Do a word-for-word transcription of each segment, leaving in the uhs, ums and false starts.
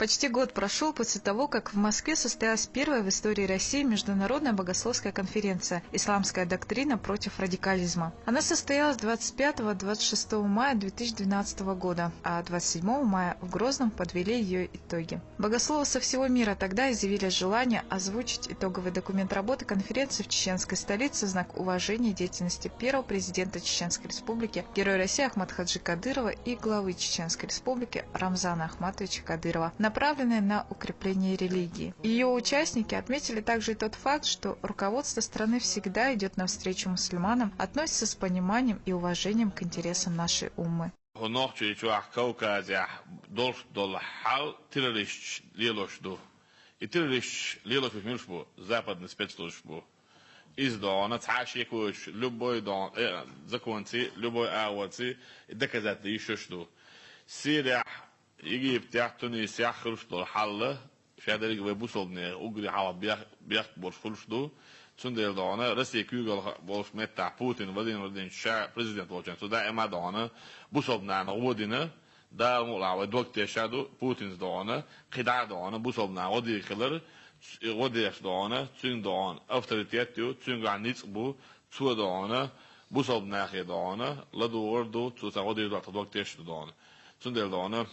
Почти год прошел после того, как в Москве состоялась первая в истории России международная богословская конференция «Исламская доктрина против радикализма». Она состоялась двадцать пятого — двадцать шестого мая две тысячи двенадцатого года, а двадцать седьмого мая в Грозном подвели ее итоги. Богословы со всего мира тогда изъявили желание озвучить итоговый документ работы конференции в чеченской столице в знак уважения деятельности первого президента Чеченской Республики, Героя России Ахмад-Хаджи Кадырова и главы Чеченской Республики Рамзана Ахматовича Кадырова, направленной на укрепление религии. Ее участники отметили также и тот факт, что руководство страны всегда идет навстречу мусульманам, относится с пониманием и уважением к интересам нашей уммы. Нохчийчохь, Кавказехь долуш долу хьал террористаш лелош ду. И террористаш лелош муьлш бу? Западный спецслужбаш бу. Иза догӀана цхьа а шеко йоцуш, любой догӀана, э, законций, любой агӀорций и доказать йиш йолуш ду. Сирехь, Египтехь, Тунисехь хуьлуш долу хьал, ша дерриг а вай бусалбанех уггаре хьалха бех-, бехк болуш хуьлуш ду. Цундела догӀана Россия куьйгалла болуш меттахь Путин Владимир Владимирович ша президент волчохь цо даима а догӀана бусалба нахана гӀо дина, Дала мукъалахь вай дог тешаш ду, Путинца догӀана, кхидӀа а догӀана, бусалба нах гӀо дийр хилар, ц-, гӀо деш догӀана, цуьнан догӀана авторитет ю, цуьнгахь ницкъ бу, цо догӀана, бусалба нахе догӀана, ладугӀур ду, цо цхьа гӀо дийр ду, тхан дог тешаш ду догӀана. Цундела догӀана,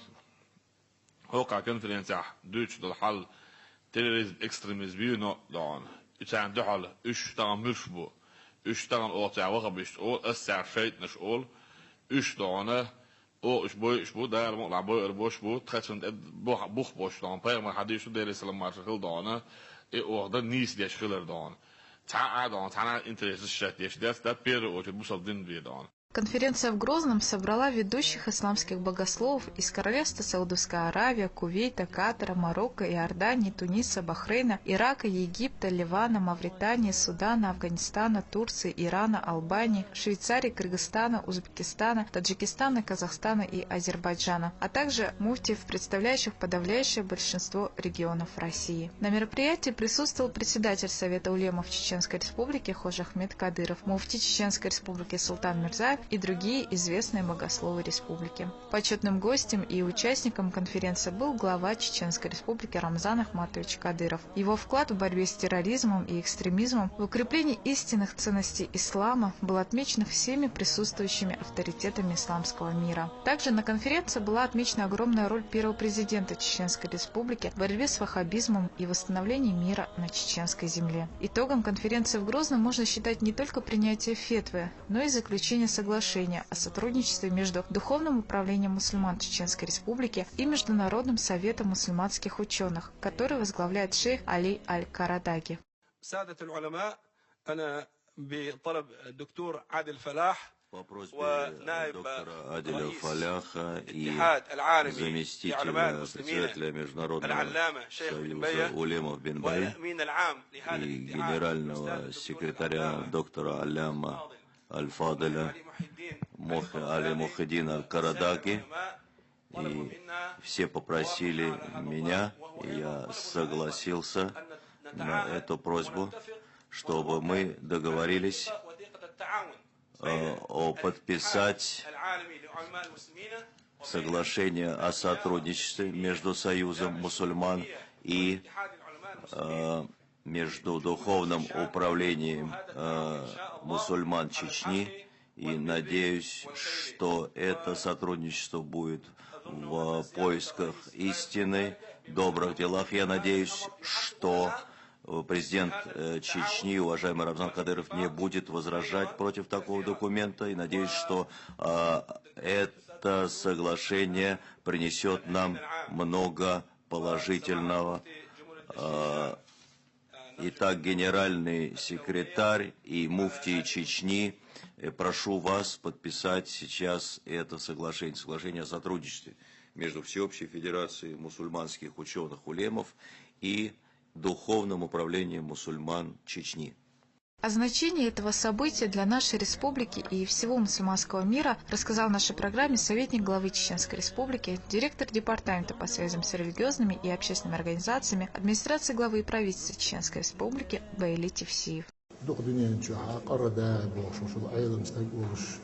хӀокху конференцехь дуьйцуш долу хьал терроризм, экстремизм юй но догӀана. И царна дуьхьал уьш тахана муьлш бу. Уьш тахана оха цара вахабисташ олу, ас цара шайтӀанаш олу. Уьш догӀана, оха уьш бойуш бу, Дала мукъалахь бойур болуш бу, тхан цунна тӀе бух-, бух болуш догӀана. Пайхамар хьадийш ду, Делера салам-маршалла хила догӀана, и оха дан нийса деш хилар догӀана. Цхьа а догӀана, цхьана а интересаш шаьш деш дац, дац первую очередь бусалба дин бен догӀана. Конференция в Грозном собрала ведущих исламских богословов из Королевства Саудовская Аравия, Кувейта, Катара, Марокко, Иордании, Туниса, Бахрейна, Ирака, Египта, Ливана, Мавритании, Судана, Афганистана, Турции, Ирана, Албании, Швейцарии, Кыргызстана, Узбекистана, Таджикистана, Казахстана и Азербайджана, а также муфтиев, представляющих подавляющее большинство регионов России. На мероприятии присутствовал председатель Совета улемов Чеченской Республики Хож Ахмед Кадыров, муфти Чеченской Республики Султан Мирзаев и другие известные богословы республики. Почётным гостем и участником конференции был глава Чеченской Республики Рамзан Ахматович Кадыров. Его вклад в борьбе с терроризмом и экстремизмом, в укреплении истинных ценностей ислама был отмечен всеми присутствующими авторитетами исламского мира. Также на конференции была отмечена огромная роль первого президента Чеченской Республики в борьбе с ваххабизмом и восстановлении мира на чеченской земле. Итогом конференции в Грозном можно считать не только принятие фетвы, но и заключение соглашения о сотрудничестве между Духовным управлением мусульман Чеченской Республики и Международным советом мусульманских учёных, который возглавляет шейх Али Аль-Карадаги. سادة العلماء، أنا بطلب الدكتور عادل فلاح По просьбе доктора Адиля Фаляха и заместителя председателя Международного союза улемов Бен Бай и генерального секретаря доктора Алляма Аль-Фадаля Мох-, Али Мухиддин Аль-Карадаги, и все попросили меня, и я согласился на эту просьбу, чтобы мы договорились, э, о подписать соглашение о сотрудничестве между Союзом мусульман и, э, между Духовным управлением, э, мусульман Чечни. И надеюсь, что это сотрудничество будет в поисках истины, добрых делах. Я надеюсь, что, э, президент, э, Чечни, уважаемый Рамзан Кадыров, не будет возражать против такого документа. И надеюсь, что, э, это соглашение принесёт нам много положительного. Э, Итак, генеральный секретарь и муфтий Чечни, э, прошу вас подписать сейчас это соглашение, соглашение о сотрудничестве между Всеобщей Федерацией мусульманских учёных улемов и Духовным управлением мусульман Чечни. О значении этого события для нашей республики и всего мусульманского мира рассказал в нашей программе советник главы Чеченской Республики, директор департамента по связям с религиозными и общественными организациями администрации главы и правительства Чеченской Республики Баили Тевсиев. Дукха дуьнен чохь къара дагӀи бохуш, Ӏелам стаг волуш,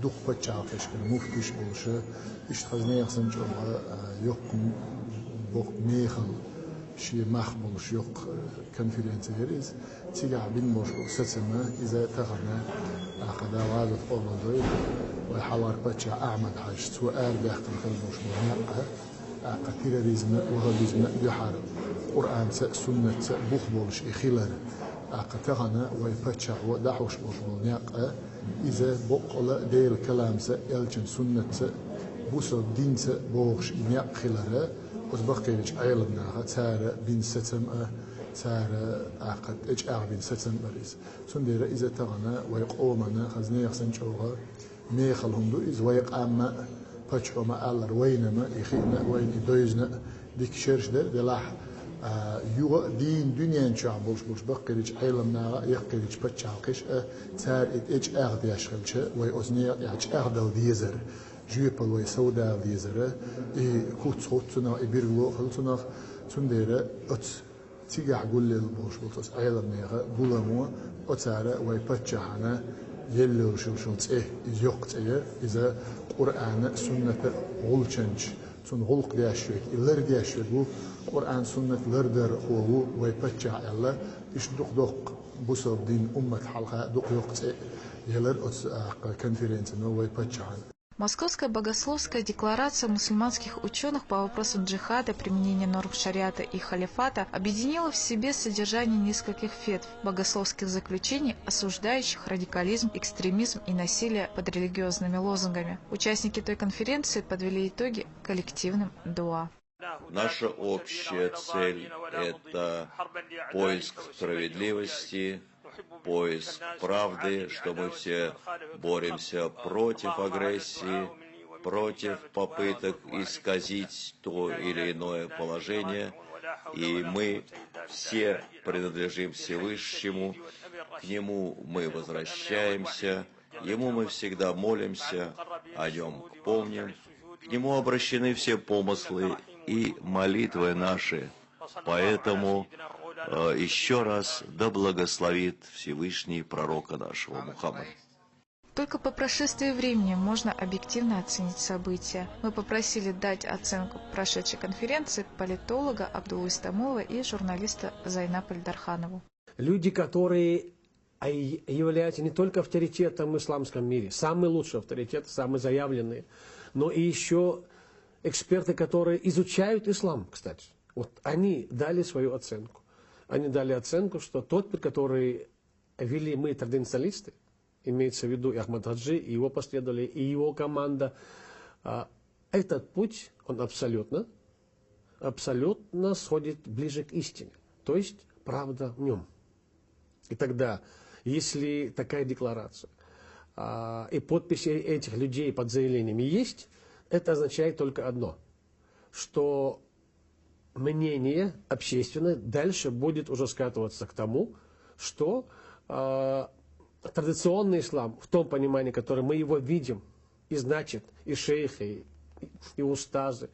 дукха пачхьалкхашкара муфтиш болуш, иштта хаза нехан санна чӀогӀа, а, йоккха Боккъал мехала шен мах болуш йоккха конференци яра иза. Цигахь бина болуш болу сацам а, иза тахана, тӀаккха Дала гӀазот къобалдойла, вай хьалхара паччахь Ахьмад-Хьаьжа, цо арадаьккхина хила болуш болу некъ а, тӀаккха терроризмна а, ваххабизмна а дуьхьал Къуръанца а, суннатца а бух болуш и хилар. ТӀаккха тахана вай паччахьо дӀахьош болуш болу некъ а, иза боккъала Делан каламца а, элчан суннатца а, бусалба динца а богӀуш и некъ хилар а, оцу баккхийчу Ӏеламнаха цара бина сацам а, цара тӀаккха тӀечӀагӀбина сацам а бара иза. Цундела иза тахана вай къомана хаза нехан санна чӀогӀа мехала хӀума ду иза, вай къам а, паччахьо ма-аллара, вайна ма и хиъна а, вайна и девзина а дика шераш дара, делахь а, юха а дийна дуьнен чохь болуш болуш баккхийчу Ӏеламнаха а, яккхийчу паччахьалкхаша а, цара и тӀечӀагӀдеш хилча, вай оцу некъа тӀехь чӀагӀдала дезара, жоьпалла вай совдала дезара, и куц хуьлу цунах, и билгало а хуьлу цунах, цундела оцу цигахь гулъелла болуш болу оцу Ӏеламнехан гуламо, оцара вай паччахьна елла йолуш йолу цӀе, иза йоккха цӀе яра, иза Къуръана а, сунната а гӀулчанча, цунна гӀуллакх деш верг, и лардеш верг ву, Къуръан, суннат лардархо ву вай паччахь аьлла, иштта дукха-дукха бусалба дин, уммат хьалха дукха йоккха цӀе а елира оцу, а, конференцино вай паччахьна. Московская богословская декларация мусульманских учёных по вопросам джихада, применения норм шариата и халифата объединила в себе содержание нескольких фетв, богословских заключений, осуждающих радикализм, экстремизм и насилие под религиозными лозунгами. Участники той конференции подвели итоги коллективным дуа. Наша общая цель — это поиск справедливости, поиск правды, что мы все боремся против агрессии, против попыток исказить то или иное положение. И мы все принадлежим Всевышнему, к Нему мы возвращаемся, Ему мы всегда молимся, о Нем помним, к Нему обращены все помыслы и молитвы наши. Поэтому, э, ещё раз да благословит Всевышний пророка нашего Мухаммада. Только по прошествии времени можно объективно оценить события. Мы попросили дать оценку прошедшей конференции политолога Абдуллы Истамулова и журналиста Зайнаб Альдарханову. Люди, которые а и являются не только авторитетом в исламском мире, самый лучший авторитет, самый заявленный, но и ещё эксперты, которые изучают ислам, кстати. Вот они дали свою оценку. Они дали оценку, что тот путь, который вели мы, традиционалисты, имеется в виду и Ахмад Хаджи, и его последователи, и его команда, а, этот путь, он абсолютно, абсолютно сходит ближе к истине. То есть правда в нём. И тогда, если такая декларация, а, и подписи этих людей под заявлениями есть, это означает только одно, что мнение общественное дальше будет уже скатываться к тому, что, а, традиционный ислам, в том понимании, которое мы его видим, и значит, и шейхи, и, и устазы,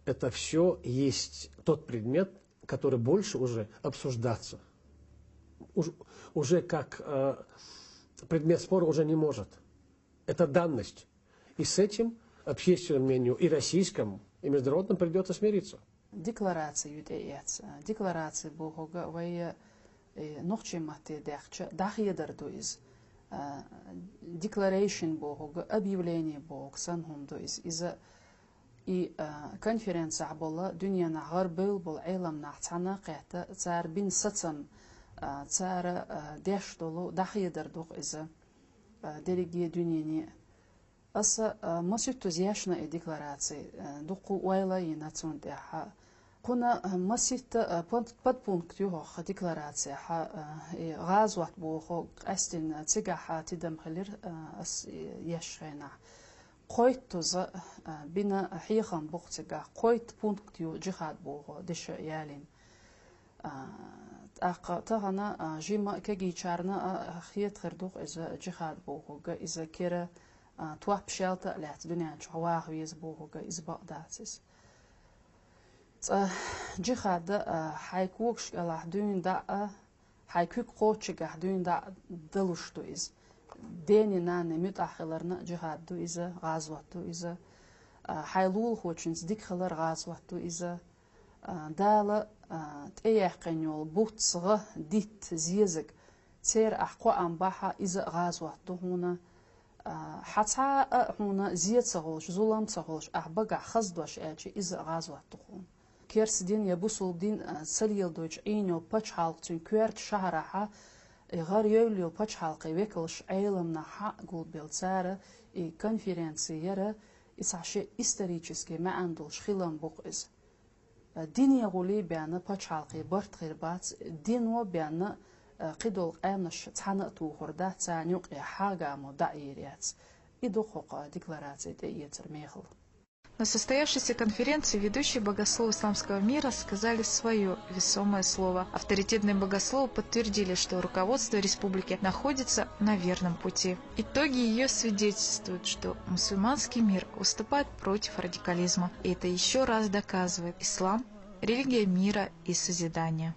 это всё есть тот предмет, который больше уже обсуждаться уж-, уже как, э, предмет спора уже не может. Это данность. И с этим общественному мнению, и российскому, и международному, придётся смириться. Деклараци ю тӀеэца. Деклараци бохург вай, э, нохчийн матте даьхча, дӀахьедар ду иза. Э, declaration бохург, объявление бохург санна хӀума ду иза. Иза И, а, конференцехь болу дуьненахь гӀарабевлла болу Ӏеламнах цхьаьна кхетта, цара бина сацам, а, цара, а, деш долу дӀахьедар ду-кх иза, а, дерриге дуьнене. Аса, а, масийттаза ешна и деклараци, а, дуккха ойла йина цунна тӀехь. Кхуна, а, масийтта, а, под-, подпункт ю хӀокху декларацехь, а, и гӀазот боху, къаьстина цигахь тидам хилира, а, ас еш хенахь. Кхойттаза, а, бина хьехам бу-кх цигахь, кхойтта пункт ю джихад боху, деша ялийна. А, тӀаккха тахана, а, жимма а кегийчарна а хета хир ду-кх иза джихад бохург, иза кира, а, топ шаьлта а лаьцна дуьнен чохь ваха веза бохург, иза бакъ дац иза. Цкъа джихад, а, хьайн когаш кӀелахь дуьйна дӀа а, хьайн куьг кхоччигахь дуьйна дӀа а далуш ду иза. Дений, нанний муьтӀахь хиларна а джихад ду иза, гӀазот ду иза. А, хьайн лулахочуьнца дика хилар гӀазот ду иза. А, Дала, а, тӀеяьккхина йолу буц, гӀа, дитт, зезаг, церан ахь кхоам бахь, иза а гӀазот ду хьуна. А, хьан цхьа а хьуна зе ца гӀолуш, зулам ца гӀолуш, ахь багахь хаза дош аьлча, иза а гӀазот ду хьуна. Керста дин я бусулба дин, а, ца леладойтуш Ӏийна йолу пачхьалкх, цуьнан коьртачу шахьарахь и гӀара евлла йолу пачхьалкхийн векалш Ӏеламнахь гулбелла цара и конференци яра, и цхьа шен исторический маьӀна долуш хилам бу-кх иза. Дине гӀулий бен пачхьалкхийн барт хир бац, дино бен, а, кхидолу къаьмнаш цхьаьна а тухур дац, царна юкъе хьагамо дӀа а йийр яц. И ду кху деклараци тӀеэцар мехала. На состоявшейся конференции ведущие богословы исламского мира сказали свое весомое слово. Авторитетные богословы подтвердили, что руководство республики находится на верном пути. Итоги ее свидетельствуют, что мусульманский мир выступает против радикализма. И это еще раз доказывает: ислам — религия мира и созидания.